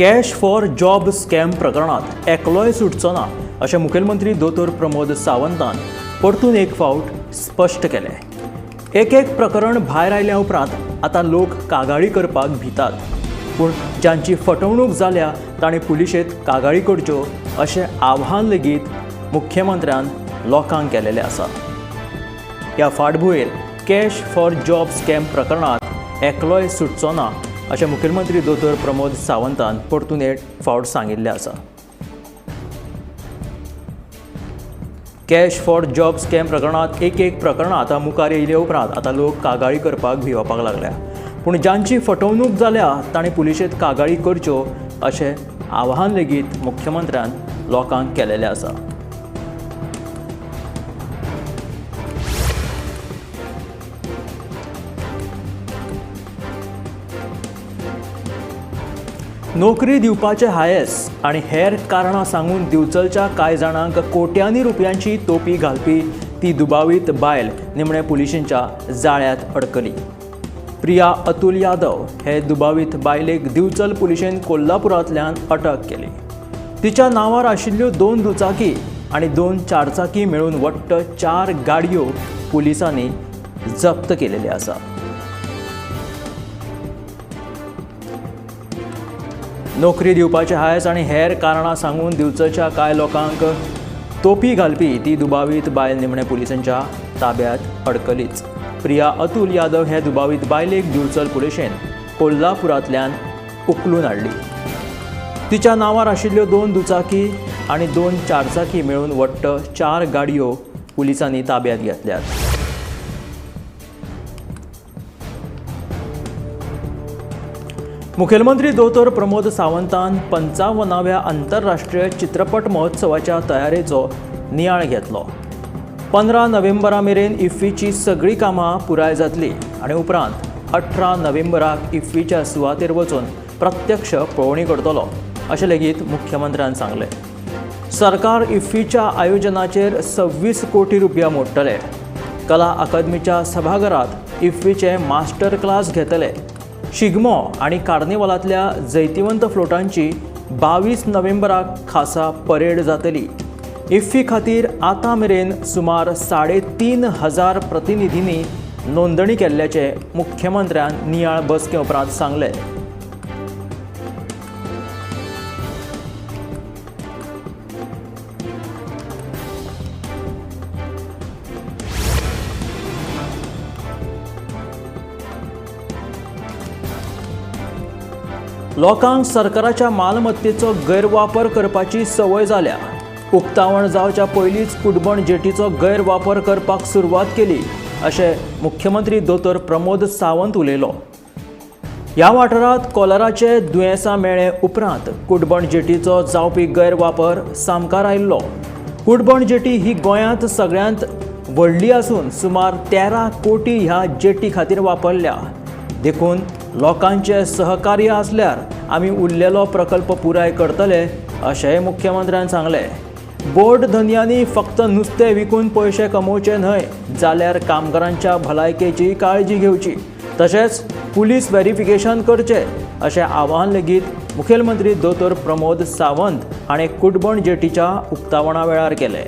Cash for job scam प्रकरणात एकलोय सुटचो ना अशें मुखेलमंत्री दोतोर प्रमोद सावंतान परतून एक फावट स्पश्ट केलें. एक एक प्रकरण भायर आयल्या उपरांत आतां लोक कागाळी करपाक भितात, पूण जांची फटवणूक जाल्या तांणी पुलिशेंत कागाळी करच्यो अशें आव्हान लेगीत मुख्यमंत्र्यान लोकांक केलेलें आसा. ह्या फाटभुंयेर कॅश फॉर जॉब स्कॅम प्रकरणात एकलोय सुटचो ना अशें मुखेलमंत्री दोतोर प्रमोद सावंतान परतून एक फावट सांगिल्लें आसा. कॅश फॉर जॉब स्कॅम प्रकरणात एक एक प्रकरणां आतां मुखार येयले उपरांत आतां लोक कागाळी करपाक भियोवपाक लागल्या, पूण जांची फटवणूक जाल्या तांणी पुलिशेंत कागाळी करच्यो अशें आव्हान लेगीत मुख्यमंत्र्यान लोकांक केलेलें आसा. नोकरी दिवपाचे हायस आनी हेर कारणां सांगून दिवचलच्या कांय जाणांक कोट्यांनी रुपयांची तोपी घालपी ती दुबावीत बायल निमणे पुलिशेंच्या जाळ्यांत अडकली. प्रिया अतुल यादव हे दुबावीत बायलेक दिवचल पुलिशेन कोल्हापुरांतल्यान अटक केली. तिच्या नांवार आशिल्ल्यो 2 दुचाकी आनी 2 चारचाकी मेळून वट्ट 4 गाडयो पुलिसांनी जप्त केलेल्यो आसा. नोकरी दिवपाचे हायस आनी हेर कारणां सांगून दिवचलच्या कांय लोकांक तोपी घालपी ती दुबावीत बायल निमणे पुलिसांच्या ताब्यांत अडकलीच. प्रिया अतुल यादव हे दुबावीत बायलेक दिवचल पुलिशेन कोल्हापुरांतल्यान उखलून हाडली. तिच्या नांवार आशिल्ल्यो 2 दुचाकी आनी 2 चारचाकी मेळून वट्ट 4 गाडयो पुलिसांनी ताब्यांत घेतल्यात. मुखेलमंत्री दोतोर प्रमोद सावंतान 55व्या आंतरराष्ट्रीय चित्रपट महोत्सवाच्या तयारेचो नियाळ घेतलो. 15 नोव्हेंबरा मेरेन इफ्फीची सगळीं कामां पुराय जातली आनी उपरांत 18 नोव्हेंबराक इफ्फीच्या सुवातेर वचून प्रत्यक्ष पळोवणी करतलो अशें लेगीत मुख्यमंत्र्यान सांगलें. सरकार इफ्फीच्या आयोजनाचेर 26 कोटी रुपया मोडटले. कला अकादमीच्या सभाघरांत इफ्फीचे मास्टर क्लास घेतले. शिगमो आनी कार्निवालांतल्या जैतिवंत फ्लोटांची 22 नोव्हेंबराक खासा परेड जातली. इफ्फी खातीर आतां मेरेन सुमार 3500 प्रतिनिधींनी नोंदणी केल्ल्याचें मुख्यमंत्र्यान नियाळ बसके उपरांत सांगलें. लोकांक सरकाराच्या मालमत्तेचो गैरवापर करपाची संवय जाल्या. उक्तावण जावच्या पयलींच कुडबण जेटीचो गैरवापर करपाक सुरवात केली अशें मुख्यमंत्री दोतोर प्रमोद सावंत उलयलो. ह्या वाठारांत कॉलराचे दुयेंसां मेळ्ळे उपरांत कुडबण जेटीचो जावपी गैरवापर सामकार आयिल्लो. कुडबण जेटी ही गोंयांत सगळ्यांत व्हडली आसून सुमार 13 कोटी ह्या जेटी खातीर वापरल्या. देखून लोकांचे सहकार्य आसल्यार आमी उरलेलो प्रकल्प पुराय करतले अशेंय मुख्यमंत्र्यान सांगलें. बोट धनयांनी फक्त नुस्तें विकून पयशे कमोवचे न्हय जाल्यार कामगारांच्या भलायकेची काळजी घेवची, तशेंच पुलीस व्हेरिफिकेशन करचें अशें आवाहन लेगीत मुखेलमंत्री दोतोर प्रमोद सावंत हाणें कुडबण जेटीच्या उक्तावणा वेळार केलें.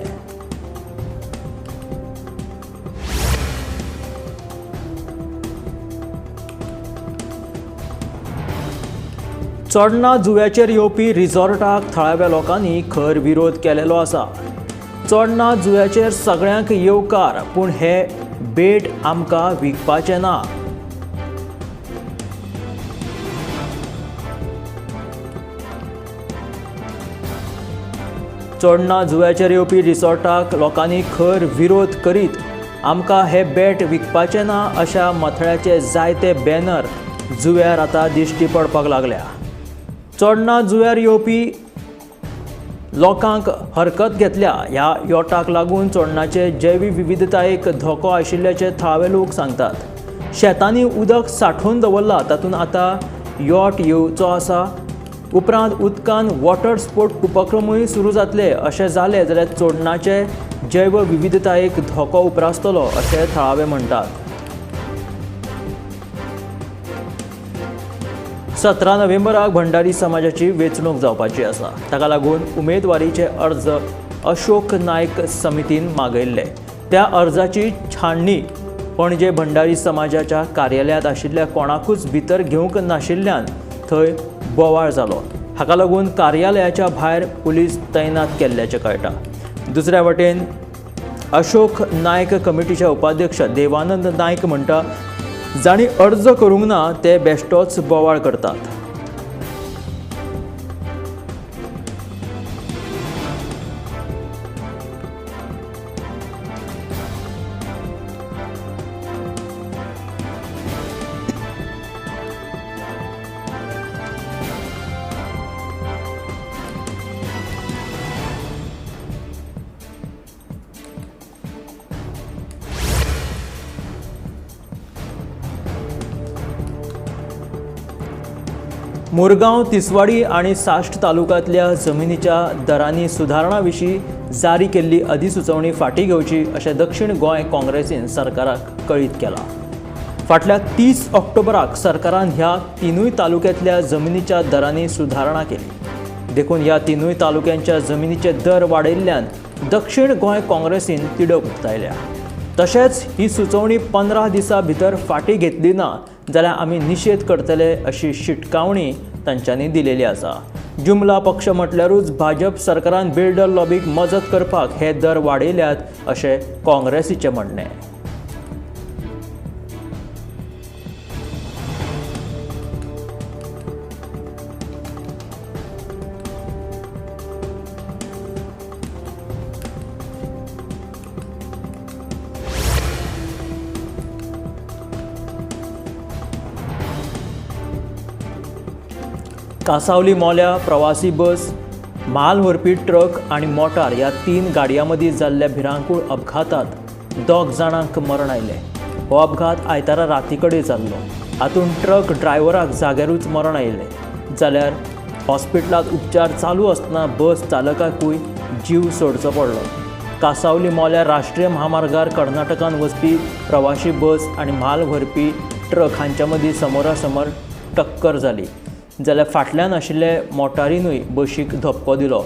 चोडणा जुव्याचेर येवपी रिसॉर्टाक थळाव्या लोकांनी खर विरोध केलेलो आसा. चोडणा जुव्याचेर सगळ्यांक येवकार, पूण हे बेट आमकां विकपाचें ना. चोडणा जुव्याचेर येवपी रिसॉर्टाक लोकांनी खर विरोध करीत आमकां हे बेट विकपाचें ना अशा मथळ्याचे जायते बॅनर जुव्यार आतां दिश्टी पडपाक लागल्या. चोडणा जुव्यार येवपी लोकांक हरकत घेतल्या. ह्या योटाक लागून चोडणाचे जैवविविधतायेक धोको आशिल्ल्याचे थळावे लोक सांगतात. शेतांनी उदक सांठोवन दवरलां तातूंत आतां योट येवचो आसा. उपरांत उदकान वॉटर स्पोर्ट उपक्रमूय सुरू जातले. अशें जालें जाल्यार चोडणाचे जैवविविधतायेक धोको उप्रासतलो अशें थळावे म्हणटात. 17 नोव्हेंबराक भंडारी समाजाची वेंचणूक जावपाची आसा. ताका लागून उमेदवारीचे अर्ज अशोक नायक समितीन मागयल्ले. त्या अर्जाची छाननी पणजे भंडारी समाजाच्या कार्यालयांत आशिल्ल्या कोणाकूच भितर घेवंक नाशिल्ल्यान थंय बोवाळ जालो. हाका लागून कार्यालयाच्या भायर पुलीस तैनात केल्ल्याचें कळटा. दुसऱ्या वटेन अशोक नायक कमिटीचे उपाध्यक्ष देवानंद नायक म्हणटा, जांणी अर्ज करूंक ना ते बेश्टोच बोवाळ करतात. मुरगांव, तिसवाडी आनी साश्ट तालुक्यांतल्या जमिनीच्या दरांनी सुदारणा विशीं जारी केल्ली अधिसुचोवणी फाटीं घेवची अशें दक्षिण गोंय काँग्रेसीन सरकाराक कळीत केलां. फाटल्या 30 ऑक्टोबराक सरकारान ह्या तिनूय तालुक्यांतल्या जमिनीच्या दरांनी सुदारणा केली. देखून ह्या तिनूय तालुक्यांच्या जमिनीचे दर वाडयल्ल्यान दक्षिण गोंय काँग्रेसीन तिडक उक्तायल्या. तशेंच ही सुचोवणी 15 दिसां भितर फाटीं घेतली ना जाल्यार आमी निशेध करतले अशी शिटकावणी तांच्यांनी दिलेली आसा. जुमला पक्ष म्हटल्यारूच भाजप सरकारान बिल्डर लॉबीक मजत करपाक हे दर वाडयल्यात अशें काँग्रेसीचें म्हणणें. कासावली मोल्या प्रवासी बस, म्हाल व्हरपी ट्रक आनी मोटार ह्या 3 गाडयां मदीं जाल्ल्या भिरांकूळ अपघातांत 2 जाणांक मरण आयलें. हो अपघात आयतारा राती कडेन जाल्लो. हातूंत ट्रक ड्रायव्हराक जाग्यारूच मरण आयलें, जाल्यार हॉस्पिटलांत उपचार चालू आसतना बस चालकाकूय जीव सोडचो पडलो. कासावली मोल्या राष्ट्रीय म्हामार्गार कर्नाटकान वचपी प्रवासी बस आनी म्हाल व्हरपी ट्रक हांच्या मदीं समोरासमोर टक्कर जाली, जाल्यार फाटल्यान आशिल्ले मोटारीनूय बशीक धपको दिलो.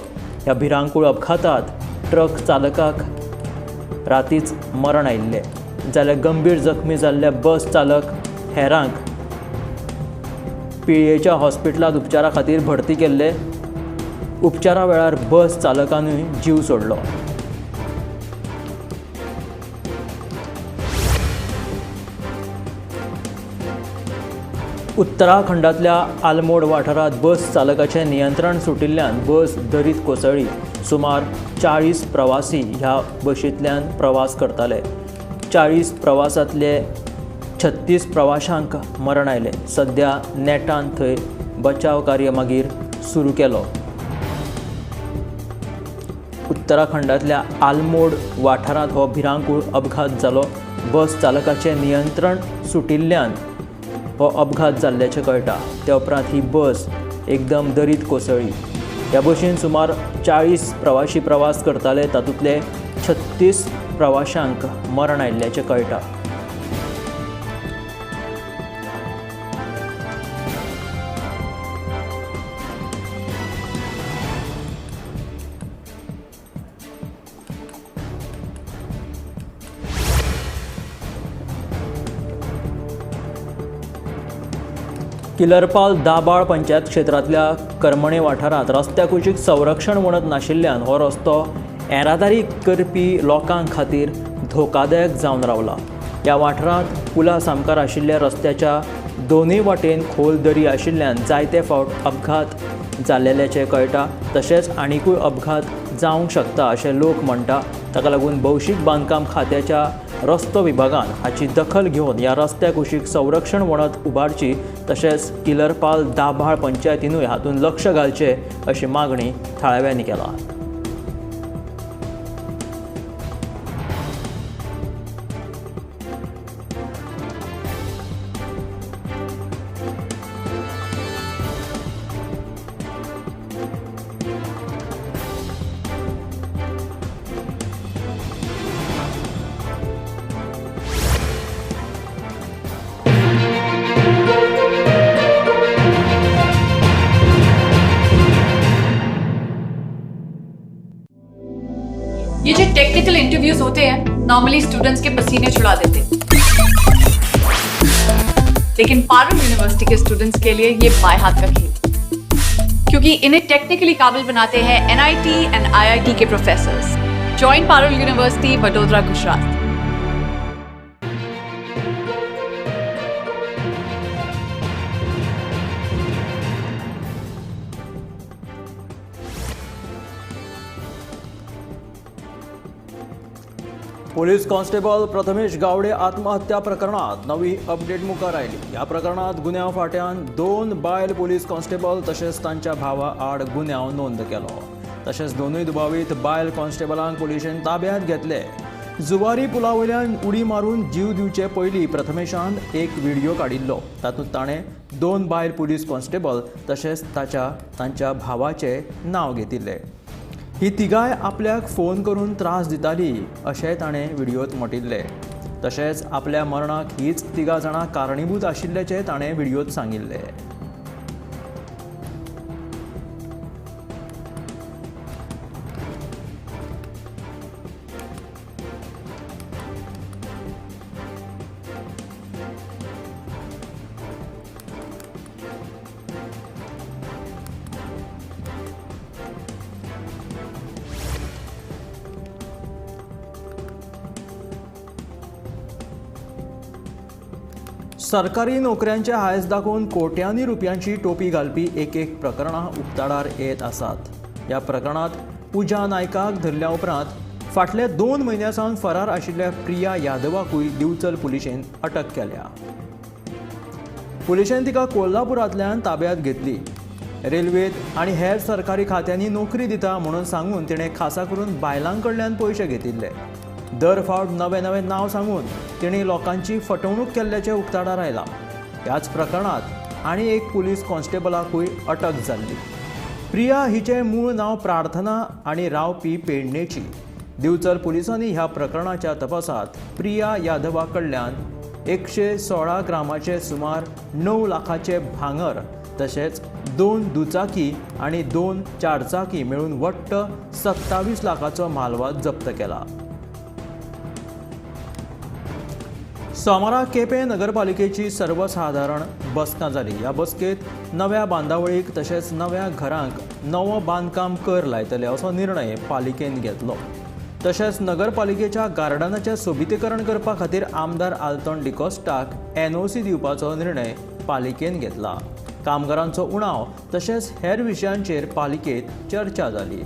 ह्या भिरांकूळ अपघातांत ट्रक चालकाक रातीच मरण आयिल्लें, जाल्यार गंभीर जखमी जाल्ल्या बस चालक हेरांक पिळयेच्या हॉस्पिटलांत उपचारा खातीर भरती केल्ले. उपचारा वेळार बस चालकानूय जीव सोडलो. उत्तराखंडांतल्या आलमोड वाठारांत बस चालकाचें नियंत्रण सुटिल्ल्यान बस दरीत कोसळ्ळी. सुमार 40 प्रवासी ह्या बशींतल्यान प्रवास करताले. 40 प्रवासांतले 36 प्रवाशांक मरण आयलें. सद्या नेटान थंय बचाव कार्य मागीर सुरू केलो. उत्तराखंडांतल्या आलमोड वाठारांत हो भिरांकूळ अपघात जालो. बस चालकाचें नियंत्रण सुटिल्ल्यान हो अपघात जाल्ल्याचें कळटा. त्या उपरांत ही बस एकदम दरीत कोसळ्ळी. ह्या बशीन सुमार 40 प्रवासी प्रवास करताले. तातूंतले 36 प्रवाशांक मरण आयिल्ल्याचें कळटा. किलरपाल दाबाळ पंचायत क्षेत्रांतल्या करमणे वाठारांत रस्त्या कुशीक संरक्षण वणत नाशिल्ल्यान हो रस्तो येरादारी करपी लोकां खातीर धोकादायक जावन रावला. ह्या वाठारांत पुला सामकार आशिल्ल्या रस्त्याच्या दोनूय वाटेन खोल दरी आशिल्ल्यान जायते फावट अपघात जाल्ल्याचें कळटा. तशेंच आनिकूय अपघात जावंक शकता अशें लोक म्हणटा. ताका लागून भौशीक बांदकाम खात्याच्या रस्तो विभागान हाची दखल घेवन ह्या रस्त्या कुशीक संरक्षण वणत उबारची, तशेंच किलरपाल दाभाळ पंचायतीनूय हातूंत लक्ष घालचें अशी मागणी थळाव्यांनी केला. ये जो टेक्निकल इंटरव्यूज होते हैं नॉर्मली स्टूडेंट्स के पसीने छुड़ा देते, लेकिन Parul university K students K लिए ये बाएं हाथ का खेल, क्योंकि इन्हें टेक्निकली काबिल बनाते हैं NIT and IIT K professors. Join Parul university, Vadodara, Gujarat. Police constable Prathamesh Gawade आत्महत्या प्रकरणात नवी अपडेट मुखार आयली. ह्या प्रकरणात गुन्यांव फांट्यान 2 बायल पोलीस कॉन्स्टेबल तशेंच तांच्या भावा आड गुन्यांव नोंद केलो. तशेंच दोनूय दुबावीत बायल कॉन्स्टेबलांक पुलिशेन ताब्यांत घेतले. जुवारी पुला वयल्यान उडी मारून जीव दिवचे पयलीं प्रथमेशान एक व्हिडियो काडिल्लो. तातूंत ताणें 2 बायल पोलीस कॉन्स्टेबल तशेंच तांच्या भावाचें नांव घेतिल्लें. ही तिगाय आपल्याक फोन करून त्रास दिताली अशें ताणें व्हिडियोत म्हटिल्लें. तशेंच आपल्या मरणाक हीच तिगां जाणां कारणीभूत आशिल्ल्याचें ताणें व्हिडियोत सांगिल्लें. सरकारी नोकऱ्यांचे हांयस दाखोवन कोट्यांनी रुपयांची टोपी घालपी एक एक प्रकरणां उक्ताडार येत आसात. ह्या प्रकरणांत पूजा नायकाक धरल्या उपरांत फाटल्या 2 म्हयन्यां सावन फरार आशिल्ल्या प्रिया यादवाकूय दिवचल पुलिशेन अटक केल्या. पुलिशेन तिका कोल्हापुरांतल्यान ताब्यांत घेतली. रेल्वेत आनी हेर सरकारी खात्यांनी नोकरी दिता म्हणून सांगून तिणें खासा करून बायलां कडल्यान पयशे घेतिल्ले. दर फावट नवे नवे नांव सांगून तिणें लोकांची फटवणूक केल्ल्याचें उक्ताडार आयलां. ह्याच प्रकरणांत आनी एक पुलीस कॉन्स्टेबलाकूय अटक जाल्ली. प्रिया हिचें मूळ नांव प्रार्थना आनी रावपी पेडणेची. दिवचल पुलिसांनी ह्या प्रकरणाच्या तपासांत प्रिया यादवा कडल्यान 116 ग्रामाचे सुमार 9 लाखाचे भांगर तशेंच 2 दुचाकी आनी 2 चारचाकी मेळून वट्ट 27 लाखाचो म्हालवाद जप्त केला. सोमारा केपें नगरपालिकेची सर्वसाधारण बसका जाली. ह्या बसकेंत नव्या बांदावळीक तशेंच नव्या घरांक नवो बांदकाम कर लायतले असो निर्णय पालिकेन घेतलो. तशेंच नगरपालिकेच्या गार्डनाचें सोबितीकरण करपा खातीर आमदार आल्तोन डिकोस्टाक एनओसी दिवपाचो निर्णय पालिकेन घेतला. कामगारांचो उणाव तशेंच हेर विशयांचेर पालिकेंत चर्चा जाली.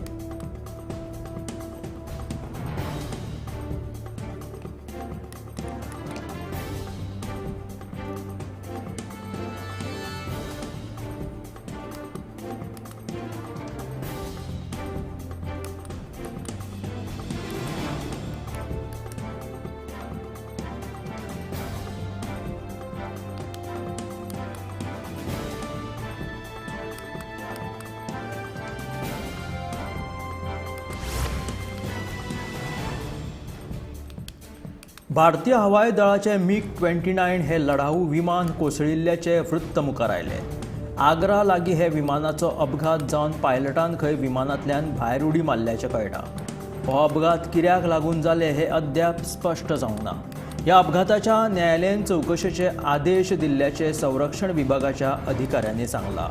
भारतीय हवाई दळाचे MiG-29 हे लढाऊ विमान कोसळिल्ल्याचें वृत्त मुखार आयलें. आग्रा लागीं हे विमानाचो अपघात जावन पायलटान खंय विमानांतल्यान भायर उडी मारल्याचें कळटा. हो अपघात कित्याक लागून जाले हें अद्याप स्पश्ट जावंक ना. ह्या अपघाताच्या न्यायालयीन चवकशेचे आदेश दिल्ल्याचें संरक्षण विभागाच्या अधिकाऱ्यांनी सांगलां.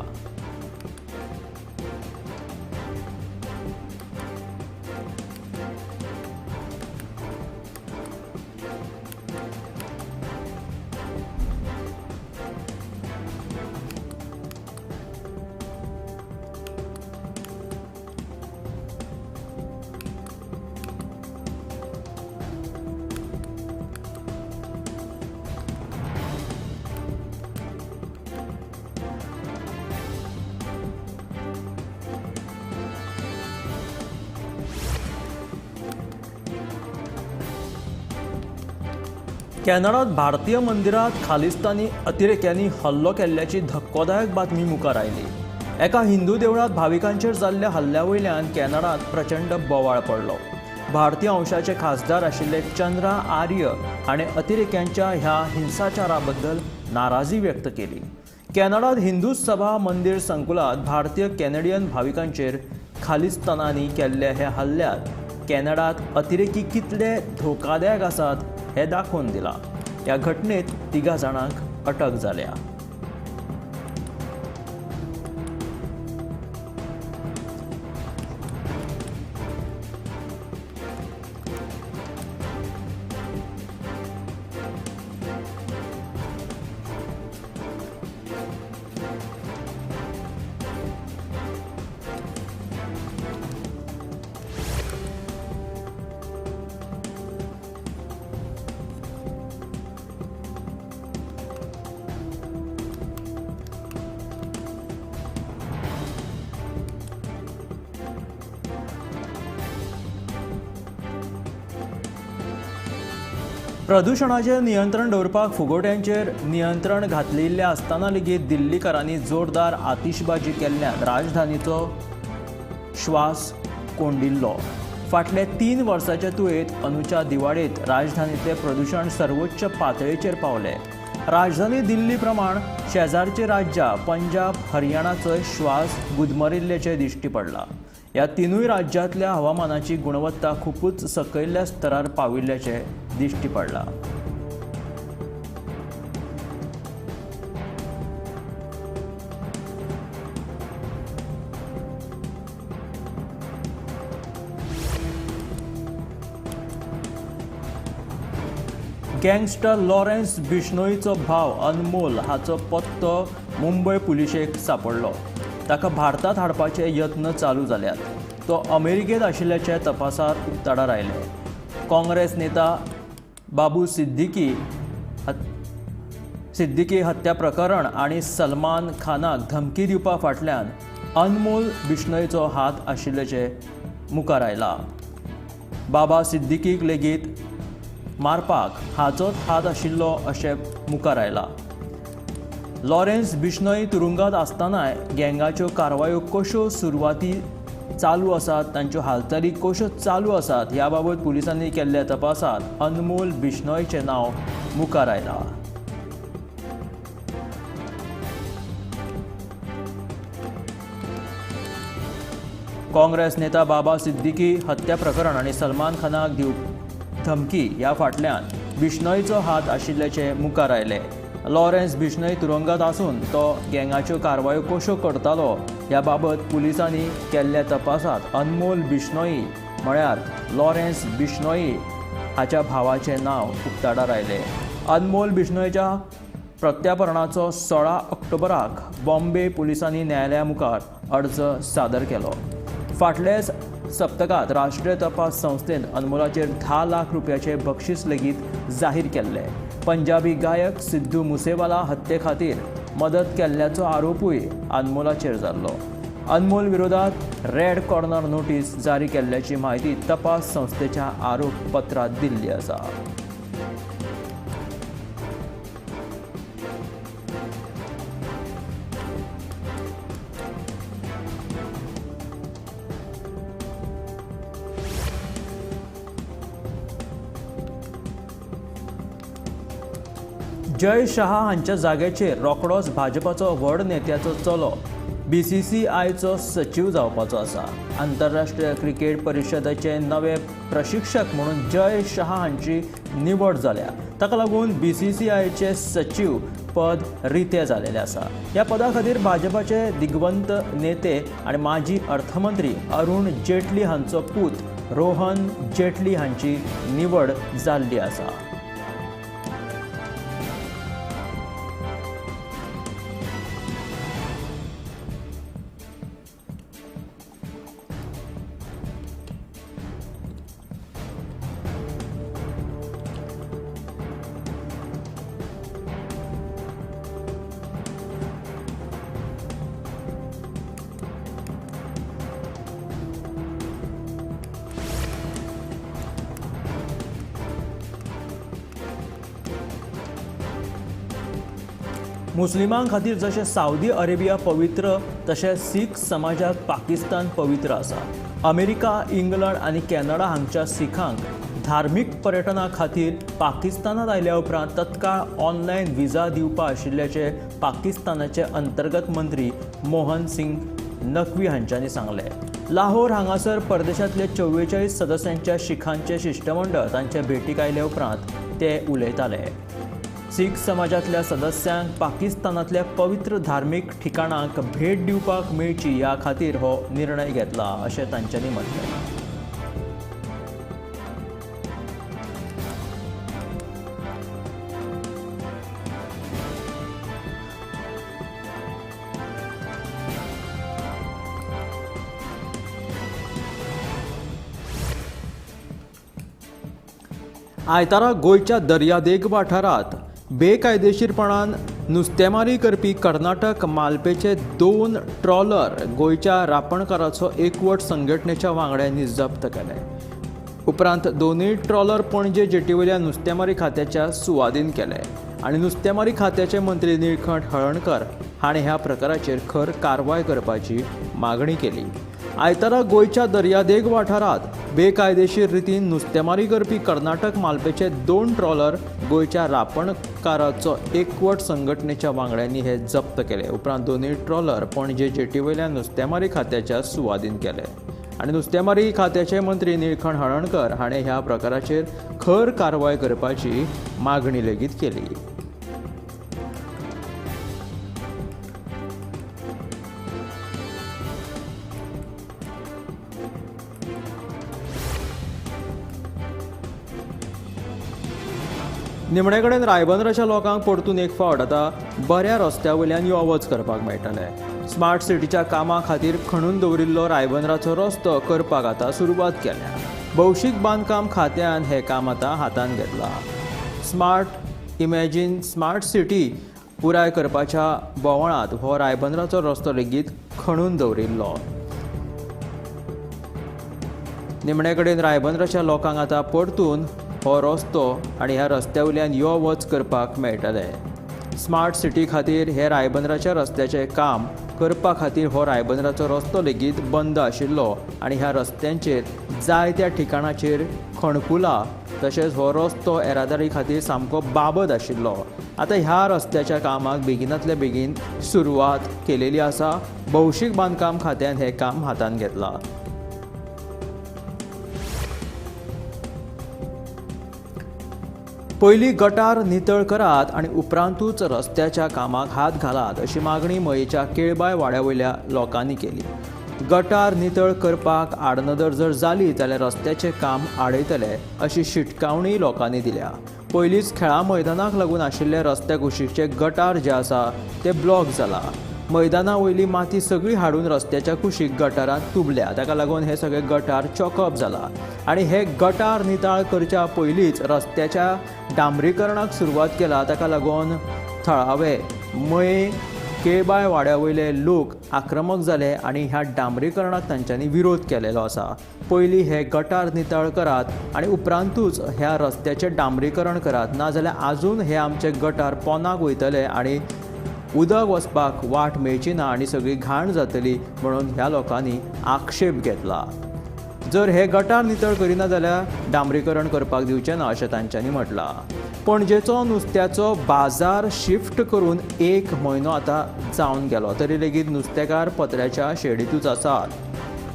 कॅनडात भारतीय मंदिरात खालिस्तानी अतिरेक्यांनी हल्लो केल्ल्याची धक्कोदायक बातमी मुखार आयली. एका हिंदू देवळांत भाविकांचेर जाल्ल्या हल्ल्या वयल्यान कॅनडात प्रचंड बोवाळ पडलो. भारतीय वंशाचे खासदार आशिल्ले चंद्रा आर्य हाणें अतिरेक्यांच्या ह्या हिंसाचारा बद्दल नाराजी व्यक्त केली. कॅनडात हिंदू सभा मंदिर संकुलात भारतीय कॅनेडियन भाविकांचेर खालिस्तानांनी केल्ल्या ह्या हल्ल्यात कॅनडात अतिरेकी कितले धोकादायक आसात हे दाखोवन दिलां. ह्या घटनेत 3 जाणांक अटक जाल्या. प्रदुशणाचेर नियंत्रण दवरपाक फुगोट्यांचेर नियंत्रण घातलेलें आसतना लेगीत दिल्लीकारांनी जोरदार आतिशबाजी केल्ल्यान राजधानीचो श्वास कोंडिल्लो. फाटल्या 3 वर्सांच्या तुळेंत अंदूच्या दिवाळेंत राजधानींतलें प्रदुशण सर्वोच्च पातळेचेर पावलें. राजधानी दिल्ली प्रमाण शेजारचे राज्यां पंजाब, हरियाणाचोय श्वास गुदमरिल्ल्याचें दिश्टी पडलां. ह्या 3 राज्यांतल्या हवामानाची गुणवत्ता खुबूच सकयल्ल्या स्तरार पाविल्ल्याचें दिश्टी पडलां. गँगस्टर लॉरेन्स बिश्नोईचो भाव अनमोल हाचो पत्तो मुंबय पुलिशेक सांपडलो. ताका भारतांत हाडपाचे यत्न चालू जाल्यात. तो अमेरिकेंत आशिल्ल्याचे तपासार उक्ताडार आयले. काँग्रेस नेता बाबू सिद्दीकी हत्या प्रकरण आनी सलमान खानाक धमकी दिवपा फाटल्यान अनमोल बिश्नोईचो हात आशिल्ल्याचें मुखार आयलां. बाबा सिद्दीकीक लेगीत मारपाक हाचोच हात आशिल्लो अशें मुखार आयलां. लॉरेन्स बिश्नोई तुरुंगात आसतनाय गँगाच्यो कारवायो कश्यो सुरवाती चालू आसात, तांच्यो हालचाली कश्यो चालू आसात ह्या बाबत पुलिसांनी केल्ल्या तपासात अनमोल बिश्नोईचें नांव मुखार आयलां. काँग्रेस नेता बाबा सिद्दीकी हत्या प्रकरण आनी सलमान खानाक धमकी ह्या फाटल्यान बिश्नोईचो हात आशिल्ल्याचें मुखार आयलें. लॉरेन्स बिश्नोई तुरुंगात आसून तो गँगाच्यो कारवायो कश्यो करतालो ह्या बाबत पुलिसांनी केल्ल्या तपासात अनमोल बिश्नोई म्हळ्यार लॉरेन्स बिश्नोई हाच्या भावाचें नांव उक्ताडार आयलें. अनमोल बिश्नोईच्या प्रत्यापर्णाचो 16 ऑक्टोबराक बॉम्बे पुलिसांनी न्यायालया मुखार अर्ज सादर केलो. फाटल्या सप्तकांत राष्ट्रीय तपास संस्थेन अनमोलाचेर 10 लाख रुपयाचे बक्षीस लेगीत जाहीर केल्लें. पंजाबी गायक सिद्धू मुसेवाला हत्ये खातीर मदत केल्ल्याचो आरोपूय अनमोलाचेर जाल्लो. अनमोल विरोधात रेड कॉर्नर नोटीस जारी केल्ल्याची म्हायती तपास संस्थेच्या आरोपपत्रांत दिल्ली आसा. जय शहा हांच्या जाग्याचेर रोखडोच भाजपाचो व्हड नेत्याचो चलो बीसीसीआयचो सचीव जावपाचो आसा. आंतरराष्ट्रीय क्रिकेट परिशदेचे नवे प्रशिक्षक म्हणून जय शहा हांची निवड जाल्या. ताका लागून बीसीसीआयचे सचीव पद रितें जालेलें आसा. ह्या पदा खातीर भाजपाचे दिग्वंत नेते आनी माजी अर्थमंत्री अरुण जेटली हांचो पूत रोहन जेटली हांची निवड जाल्ली आसा. मुस्लिमां खातीर जशें सावदी अरेबिया पवित्र तशें सीख समाजाक पाकिस्तान पवित्र आसा. अमेरिका, इंग्लंड आनी कॅनडा हांगच्या सिखांक धार्मीक पर्यटना खातीर पाकिस्तानांत आयल्या उपरांत तत्काळ ऑनलायन विजा दिवपा आशिल्ल्याचें पाकिस्तानाचे अंतर्गत मंत्री मोहन सिंग नकवी हांच्यांनी सांगलें. लाहोर हांगासर परदेशांतले 44 सदस्यांच्या शिखांचे शिश्टमंडळ तांचे भेटीक आयले उपरांत ते उलयताले. सीख समाजांतल्या सदस्यांक पाकिस्तानांतल्या पवित्र धार्मीक ठिकाणांक भेट दिवपाक मेळची ह्या खातीर हो निर्णय घेतला अशें तांच्यांनी म्हटलें. आयतारा गोंयच्या दर्यादेग वाठारांत बेकायदेशीरपणान नुस्तेमारी करपी कर्नाटक मालपेचे 2 ट्रॉलर गोंयच्या रापणकाराचो एकवट संघटनेच्या वांगड्यांनी जप्त केले. उपरांत दोनूय ट्रॉलर पणजे जेटीवयल्या नुस्तेमारी खात्याच्या सुवादीन केले आनी नुस्तेमारी खात्याचे मंत्री निळकंठ हळर्णकर हाणें ह्या प्रकाराचेर खर कारवाय करपाची मागणी केली. आयतारा गोंयच्या दर्यादेग वाठारांत बेकायदेशीर रितीन नुस्तेमारी करपी कर्नाटक मालपेचे 2 ट्रॉलर गोंयच्या रापणकाराचो एकवट संघटनेच्या वांगड्यांनी हे जप्त केले. उपरांत दोनूय ट्रॉलर पणजे जेटीवयल्या नुस्तेमारी खात्याच्या सुवादीन केले आनी नुस्तेमारी खात्याचे मंत्री निळकंठ हळर्णकर हाणें ह्या प्रकाराचेर खर कारवाय करपाची मागणी लेगीत केली. निमणे कडेन रायबंदराच्या लोकांक परतून एक फावट आतां बऱ्या रस्त्या वयल्यान यो वच करपाक मेळटलें. स्मार्ट सिटीच्या कामा खातीर खणून दवरिल्लो रायबंदराचो रस्तो करपाक आतां सुरवात केल्या. भौशीक बांदकाम खात्यान हें काम आतां हातांत घेतलां. स्मार्ट इमॅजीन स्मार्ट सिटी पुराय करपाच्या बोवाळांत हो रायबंदराचो रस्तो लेगीत खणून दवरिल्लो. निमणे कडेन रायबंदराच्या लोकांक आतां परतून हो रस्तो आनी ह्या रस्त्या वयल्यान यो वच करपाक मेळटलें. स्मार्ट सिटी खातीर हे रायबंदराच्या रस्त्याचें काम करपा खातीर हो रायबंदराचो रस्तो लेगीत बंद आशिल्लो आनी ह्या रस्त्यांचेर जायत्या ठिकाणाचेर खणकुलां तशेंच हो रस्तो येरादारी खातीर सामको बाबत आशिल्लो. आतां ह्या रस्त्याच्या कामाक बेगिनांतले बेगीन सुरवात केलेली आसा. भौशीक बांदकाम खात्यान हें काम हातांत घेतलां. पयलीं गटार नितळ करात आनी उपरांतूच रस्त्याच्या कामाक हात घालात अशी मागणी मयेच्या केळबाय वाड्या वयल्या लोकांनी केली. गटार नितळ करपाक आडनदर जर जाली जाल्यार रस्त्याचें काम आडयतले अशी शिटकावणी लोकांनी दिल्या. पयलींच खेळां मैदानाक लागून आशिल्ले रस्त्या कुशीचे गटार जे आसा ते ब्लॉक जाला. मैदाना वयली माती सगळी हाडून रस्त्याच्या कुशीक गटारांत तुबल्या. ताका लागून हे सगळे गटार चॉकअप जाला आनी हे गटार नितळ करच्या पयलींच रस्त्याच्या डांबरीकरणाक सुरवात केला. ताका लागून थळावे मये केळबाय वाड्या वयले लोक आक्रमक जाले आनी ह्या डांबरीकरणाक तांच्यांनी विरोध केलेलो आसा. पयलीं हे गटार नितळ करात आनी उपरांतूच ह्या रस्त्याचें डांबरीकरण करात, नाजाल्यार आजून हे आमचे गटार पोनाक वयतले आनी उदक वचपाक वाट मेळची ना आनी सगळी घाण जातली म्हणून ह्या लोकांनी आक्षेप घेतला. जर हे गटार नितळ करिना जाल्यार डांबरीकरण करपाक दिवचें ना अशें तांच्यांनी म्हटलां. पणजेचो नुस्त्याचो बाजार शिफ्ट करून 1 म्हयनो आतां जावन गेलो तरी लेगीत नुस्तेकार पत्र्याच्या शेडींतूच आसात.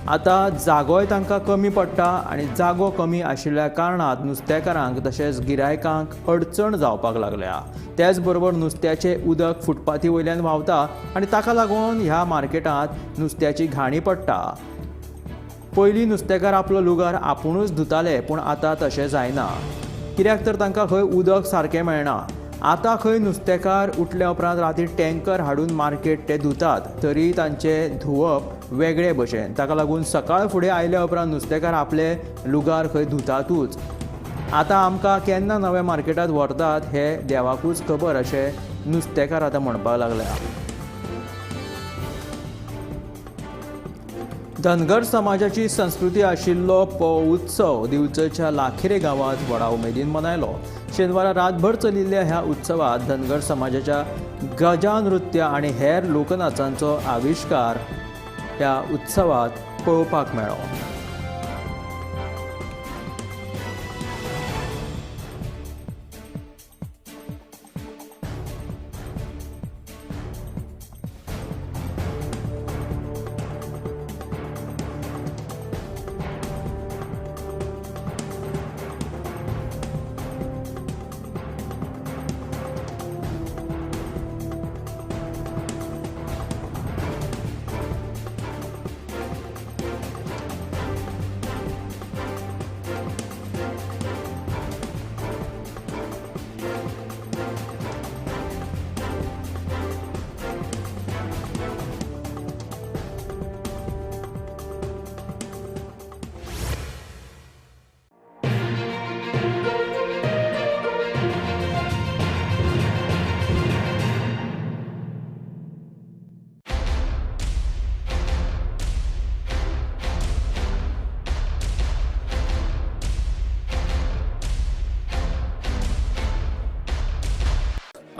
आतां जागोय तांकां कमी पडटा आनी जागो कमी आशिल्ल्या कारणान नुस्तेकारांक तशेंच गिरायकांक अडचण जावपाक लागल्या. त्याच बरोबर नुस्त्याचें उदक फुटपाथी वयल्यान व्हांवता आनी ताका लागून ह्या मार्केटांत नुस्त्याची घाणी पडटा. पयलीं नुस्तेकार आपलो लुगार आपुणूच धुताले पूण आतां तशें जायना, कित्याक तर तांकां खंय उदक सारकें मेळना. आतां खंय नुस्तेकार उठल्या उपरांत राती टँकर हाडून मार्केट ते धुतात तरी तांचें धुवप वेगळे भशेन. ताका लागून सकाळ फुडें आयल्या उपरांत नुस्तेकार आपले लुगार खंय धुतातूच. आतां आमकां केन्ना नव्या मार्केटांत व्हरतात हें देवाकूच खबर अशें नुस्तेकार आतां म्हणपाक लागल्या. धनगर समाजाची संस्कृती आशिल्लो पो उत्सव दिवचलच्या लाखेरे गांवांत व्हडा उमेदीन मनयलो. शेनवारा रातभर चलिल्ल्या ह्या उत्सवात धनगर समाजाच्या गजा नृत्य आनी हेर लोकनाचांचो आविश्कार ह्या उत्सवात पळोवपाक मेळ्ळो.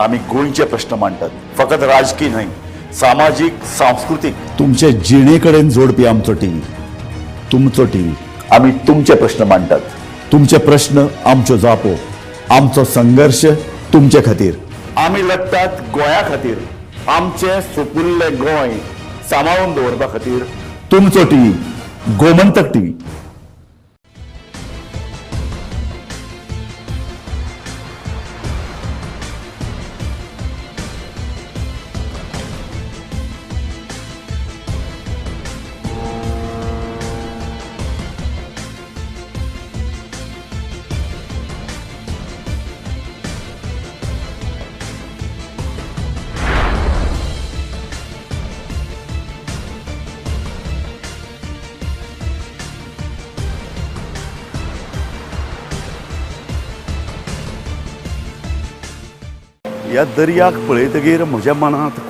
आमी गोंयचे प्रश्न मांडटात, फकत राजकीय न्हय, सामाजीक, सांस्कृतीक, तुमचे जिणे कडेन जोडपी आमचो टीव्ही, तुमचो टीव्ही. आमी तुमचे प्रश्न मांडटात, तुमचे प्रश्न आमच्यो जापो, आमचो संघर्श तुमचे खातीर. आमी लढटात गोंया खातीर, आमचें सुपुल्लें गोंय सांबाळून दवरपा खातीर. तुमचो टीव्ही, गोमंतक टीव्ही. ह्या दर्याक पळयतगीर म्हज्या मनांत खूब